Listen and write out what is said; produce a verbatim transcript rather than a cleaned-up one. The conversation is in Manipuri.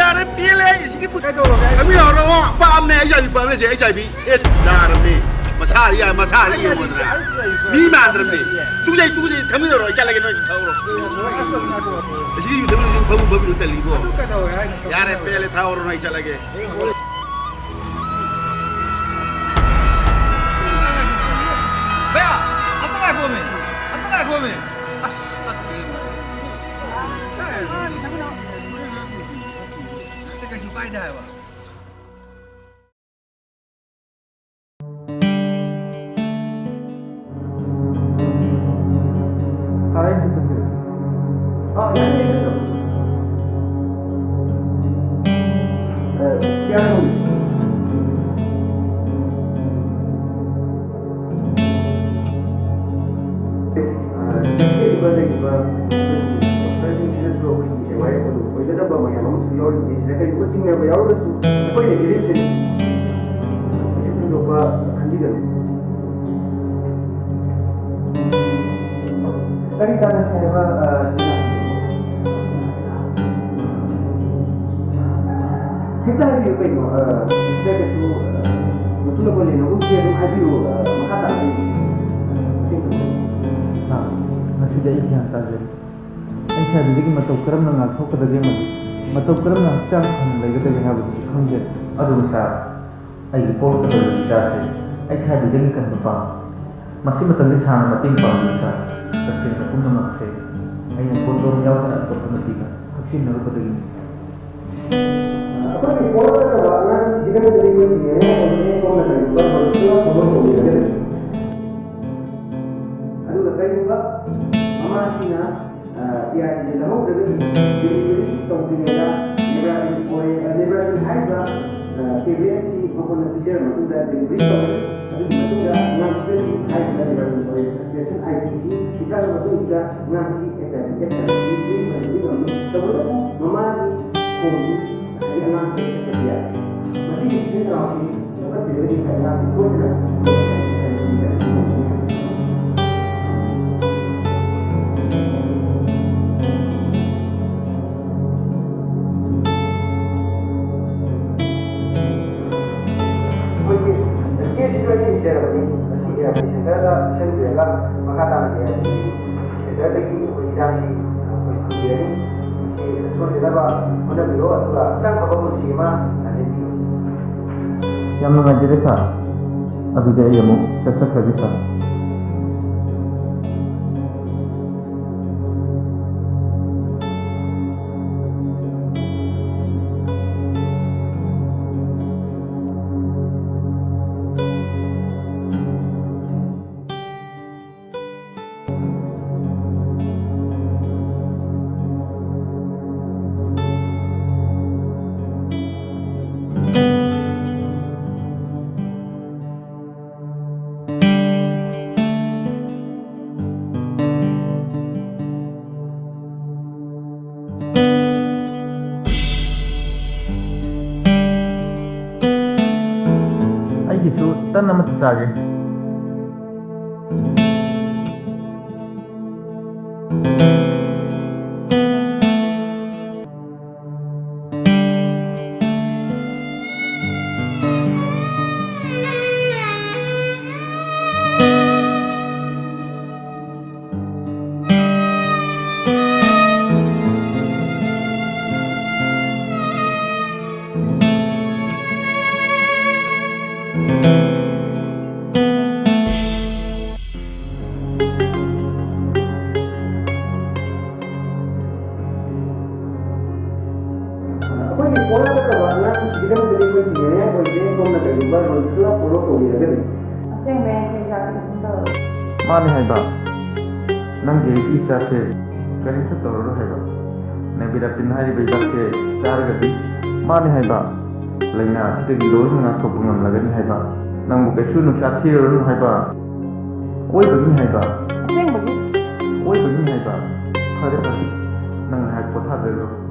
ꯌꯥꯔꯦ, ꯄꯦꯜꯂꯦ ꯑꯩ ꯁꯤꯒꯤ ꯄꯨ-, ꯀꯩꯗꯧꯔꯒꯦ? ꯊꯝꯃꯤꯟꯅꯔꯣ, ꯄꯥꯝꯅꯦ, ꯑꯩ ꯆꯥꯕꯤ ꯄꯥꯝꯅꯦ, ꯁꯦ, ꯑꯩ ꯆꯥꯕꯤ꯫ ꯑꯦ, ꯌꯥꯔꯝꯅꯦ꯫ ꯃꯁꯥꯗꯤ ꯌꯥ-, ꯃꯁꯥꯗꯤ ꯌꯦꯡꯉꯣꯗꯅ꯫ ꯃꯤ ꯃꯥꯟꯗ꯭ꯔꯕꯅꯦ꯫ ꯇꯨꯖꯩ, ꯇꯨꯖꯩ, ꯊꯝꯃꯤꯟꯅꯔꯣ, ꯑꯩ ꯆꯠꯂꯒꯦ, ꯅꯣꯏ ꯊꯛꯎꯔꯣ꯫ ꯑꯁꯤꯒꯤ ꯌꯨ ꯊꯛꯃꯤꯟꯅꯔꯁꯤ ꯐꯝꯃꯨ, ꯐꯝꯃꯤꯟꯅ ꯇꯜꯂꯤꯀꯣ꯫ ꯑꯗꯨ ꯀꯩꯗꯧꯋꯦ ꯍꯥꯏꯅꯣ? ꯌꯥꯔꯦ, ꯄꯦꯜꯂꯦ, ꯊꯛꯎꯔꯣ, ꯅꯣꯏ, ꯑꯩ ꯆꯠꯂꯒꯦ꯫ ꯚꯩꯌꯥ, ꯑꯝꯇ ꯉꯥꯏꯈꯣꯃꯤ, ꯑꯝꯇ ꯉꯥꯏꯈꯣꯃꯤ꯫ ꯑꯁ, ꯆꯠꯈ꯭ꯔꯦ꯫ ꯅꯠꯇꯦ, ꯀꯩꯁꯨ ꯀꯥꯏꯗꯦ ꯍꯥꯏꯕ꯫ ꯁꯥꯔ, ꯑꯩ ꯑꯝꯇ ꯆꯠꯆꯔꯒꯦ꯫ ꯑꯥ, ꯌꯥꯅꯤ, ꯑꯩ ꯆꯠꯆꯔꯒꯦ꯫ ꯑ, ꯀꯌꯥꯝ ꯀꯨꯏ? ꯑ, ꯂꯩꯔꯤꯕ, ꯂꯩꯔꯤꯕ ꯗꯣꯛꯇꯔꯁꯤꯡꯁꯤꯅꯁꯨ ꯑꯩꯈꯣꯏꯒꯤ ꯑꯦꯋꯥꯔ ꯑꯣꯏꯒꯗꯕ ꯃꯌꯥꯝ ꯑꯃꯁꯨ ꯌꯥꯎꯔꯤꯕꯅꯤ꯫ ꯁꯤꯗ ꯀꯔꯤꯒꯨꯝꯕ ꯆꯤꯡꯅꯕ ꯌꯥꯎꯔꯒꯁꯨ ꯑꯩꯈꯣꯏꯅ ꯃꯤꯔꯦꯞꯁꯤꯡ ꯀꯩꯁꯨ ꯊꯣꯏꯗꯣꯛꯄ ꯈꯟꯕꯤꯒꯅꯨ꯫ ꯀꯔꯤ ꯇꯥꯟꯅꯁꯤ ꯍꯥꯏꯕ, ꯑ, ꯁꯤꯅ? ꯍꯦꯛꯇ ꯍꯥꯏꯕꯤꯌꯨ ꯀꯩꯅꯣ, ꯑ, ꯁꯤꯗ ꯀꯩꯁꯨ, ꯑ, ꯃꯇꯨꯡ ꯃꯈꯣꯏ ꯂꯩꯅꯒꯨꯝꯁꯤ ꯑꯗꯨꯝ ꯍꯥꯏꯕꯤꯌꯨ, ꯑ, ꯃꯈꯥ ꯇꯥꯅ ꯑꯩ ꯃꯇꯦꯡ ꯇꯧꯖꯒꯦ꯫ ꯁꯥꯔ, ꯉꯁꯤꯗꯤ ꯑꯩ ꯒ꯭ꯌꯥꯟ ꯇꯥꯖꯔꯦ꯫ ꯑꯩ ꯁꯥꯔꯗꯒꯤ ꯃꯇꯧ ꯀꯔꯝꯅ ꯉꯥꯛꯊꯣꯛꯀꯗꯒꯦ ꯑꯃꯗꯤ ꯃꯇꯧ ꯀꯔꯝꯅ ꯍꯛꯆꯥꯡ ꯐꯅ ꯂꯩꯒꯗꯒꯦ ꯍꯥꯏꯕꯗꯨꯁꯨ ꯈꯪꯖꯔꯦ꯫ ꯑꯗꯨꯕꯨ ꯁꯥꯔ, ꯑꯩꯒꯤ ꯄꯣꯛꯂꯛꯀꯗꯧꯔꯤꯕ ꯏꯆꯥꯁꯦ ꯑꯩ ꯁꯥꯔꯗꯒꯤ ꯀꯟꯕ ꯄꯥꯝꯃꯤ꯫ ꯃꯁꯤ ꯃꯇꯝꯗꯤ ꯁꯥꯔꯅ ꯃꯇꯦꯡ ꯄꯥꯡꯕꯤꯌꯨ ꯁꯥꯔ꯫ ꯇꯁꯦꯡꯅ ꯄꯨꯝꯅꯃꯛꯁꯦ ꯑꯩꯅ ꯄꯣꯠꯂꯣꯝ ꯌꯥꯎꯗꯅ ꯑꯇꯣꯞꯄ ꯅꯨꯄꯤꯒ ꯍꯛꯆꯤꯟꯅꯔꯨꯕꯗꯒꯤꯅꯤ꯫ ꯑꯩꯈꯣꯏꯒꯤ ꯄꯣꯛꯂꯛꯀꯗꯕ ꯑꯉꯥꯡ ꯊꯤꯒꯗꯕꯗꯤ ꯑꯩꯈꯣꯏ ꯊꯤꯡꯉꯦ꯫ ꯍꯧꯖꯤꯛ ꯁꯣꯝꯅ ꯀꯔꯤꯒꯨꯝꯕ ꯍꯧꯖꯤꯛ ꯄꯨꯂꯞ ꯊꯕꯛ ꯇꯧꯃꯤꯟꯅꯒꯅꯤ꯫ ꯑꯗꯨꯒ ꯀꯔꯤꯒꯨꯝꯕ ꯃꯃꯥꯁꯤꯅ ꯑ, ꯑꯦ ꯑꯥꯔ ꯇꯤꯁꯦ ꯂꯧꯍꯧꯗ꯭ꯔꯒꯗꯤ ꯗꯦꯂꯤꯚꯔꯤ ꯇꯧꯗ꯭ꯔꯤꯉꯩꯗ ꯅꯦꯕ꯭ꯔꯥꯖꯤꯟ ꯑꯣꯔꯦ-, ꯑ, ꯅꯦꯕ꯭ꯔꯥꯖꯤꯟ ꯍꯥꯏꯔꯤꯕ, ꯑ, ꯇꯦꯕ꯭ꯂꯦꯠ ꯑꯁꯤ ꯃꯈꯣꯏꯅ ꯄꯤꯖꯔꯕ ꯃꯇꯨꯡꯗ ꯗꯦꯂꯤꯚꯔꯤ ꯇꯧꯔꯦ꯫ ꯑꯗꯨꯒꯤ ꯃꯇꯨꯡꯗ ꯑꯉꯥꯡꯁꯤꯗꯒꯤ ꯍꯥꯏꯔꯤꯕ ꯅꯦꯕ꯭ꯔꯥꯖꯤꯟ ꯑꯣꯔꯦ ꯁꯁꯄꯦꯟꯁꯟ ꯑꯥꯏ ꯄꯤ ꯑꯁꯤ ꯄꯤꯊꯔꯕ ꯃꯇꯨꯡꯁꯤꯗ ꯑꯉꯥꯡꯁꯤ ꯑꯦꯆ ꯑꯥꯏ ꯚꯤ ꯑꯦꯗꯁ ꯇꯧꯕꯗ ꯃꯃꯥꯒꯤ ꯈꯣꯡꯁꯤ ꯉꯁꯥꯏꯒꯤ ꯑꯉꯥꯡꯁꯤꯗ ꯆꯠꯄ ꯌꯥꯏ꯫ ꯃꯁꯤꯒꯤ ꯁꯤꯖꯤꯟꯅ ꯊꯥꯎꯁꯤ ꯂꯧꯈꯠꯄꯤꯔꯒꯗꯤ ꯐꯩ, ꯑꯉꯥꯡꯁꯤ ꯇꯣꯏꯅ ꯁꯦꯟꯇꯔꯗꯒꯤ ꯑꯩꯈꯣꯏ ꯍꯤꯗꯥꯛꯁꯤ ꯑꯩꯈꯣꯏ ꯐꯪꯕꯤꯔꯅꯤ꯫ ꯃꯁꯤ ꯁꯣꯏꯗꯅꯕ ꯍꯣꯠꯅꯕꯤꯔꯣ, ꯑꯗꯨꯒ ꯍꯛꯆꯥꯡ ꯐꯕ ꯄꯨꯟꯁꯤ ꯑꯃ ꯂꯦꯟꯕꯤꯌꯨ꯫ ꯌꯥꯝ ꯅꯨꯡꯉꯥꯏꯖꯔꯦ ꯁꯥꯔ꯫ ꯑꯗꯨꯗꯤ ꯑꯩ ꯑꯃꯨꯛ ꯆꯠꯆꯈ꯭ꯔꯒꯦ ꯁꯥꯔ꯫ ꯑꯩꯒꯤꯁꯨ ꯇꯟ ꯑꯃ ꯆꯥꯒꯦ꯫ ꯑꯩꯈꯣꯏꯒꯤ ꯄꯣꯔꯛꯀꯗꯕ ꯑꯉꯥꯡꯁꯤꯡꯒꯤꯗꯃꯛꯇꯗꯤ ꯑꯩꯈꯣꯏ ꯊꯤꯡꯅꯤꯡꯉꯥꯏ ꯑꯣꯏꯗꯦ꯫ ꯁꯣꯝꯅ ꯀꯔꯤꯒꯨꯝꯕ ꯔꯨꯜꯁꯇꯨ ꯐꯣꯂꯣ ꯇꯧꯕꯤꯔꯒꯗꯤ꯫ ꯑꯁꯦꯡꯕ ꯑꯩ ꯀꯩꯀꯥ ꯀꯩꯁꯨꯝ ꯇꯧꯔꯣꯏ꯫ ꯃꯥꯅꯦ ꯍꯥꯏꯕ, ꯅꯪꯒꯤ ꯑꯩꯒꯤ ꯏꯆꯥꯁꯦ ꯀꯔꯤꯝꯇ ꯇꯧꯔꯔꯣꯏ ꯍꯥꯏꯕ꯫ ꯅꯦꯕꯤꯔꯥꯇꯤꯟ ꯍꯥꯏꯔꯤꯕ ꯍꯤꯗꯥꯛꯁꯦ ꯆꯥꯔꯒꯗꯤ ꯃꯥꯅꯦ ꯍꯥꯏꯕ, ꯂꯥꯏꯅꯥ ꯑꯁꯤꯗꯒꯤ ꯂꯣꯏꯅ ꯉꯥꯛꯊꯣꯛꯄ ꯉꯝꯂꯒꯅꯤ ꯍꯥꯏꯕ꯫ ꯅꯪꯕꯨ ꯀꯩꯁꯨ ꯅꯨꯡꯁꯥ ꯊꯤꯔꯨꯔꯅꯨ ꯍꯥꯏꯕ꯫ ꯑꯣꯏꯕꯒꯤꯅꯤ ꯍꯥꯏꯕ꯫ ꯑꯁꯦꯡꯕꯒꯤ? ꯑꯣꯏꯕꯒꯤꯅꯤ ꯍꯥꯏꯕ꯫ ꯐꯔꯦ, ꯐꯔꯦ꯫ ꯅꯪ ꯉꯥꯏꯍꯥꯛ ꯄꯣꯊꯥꯖꯔꯨꯔꯣ꯫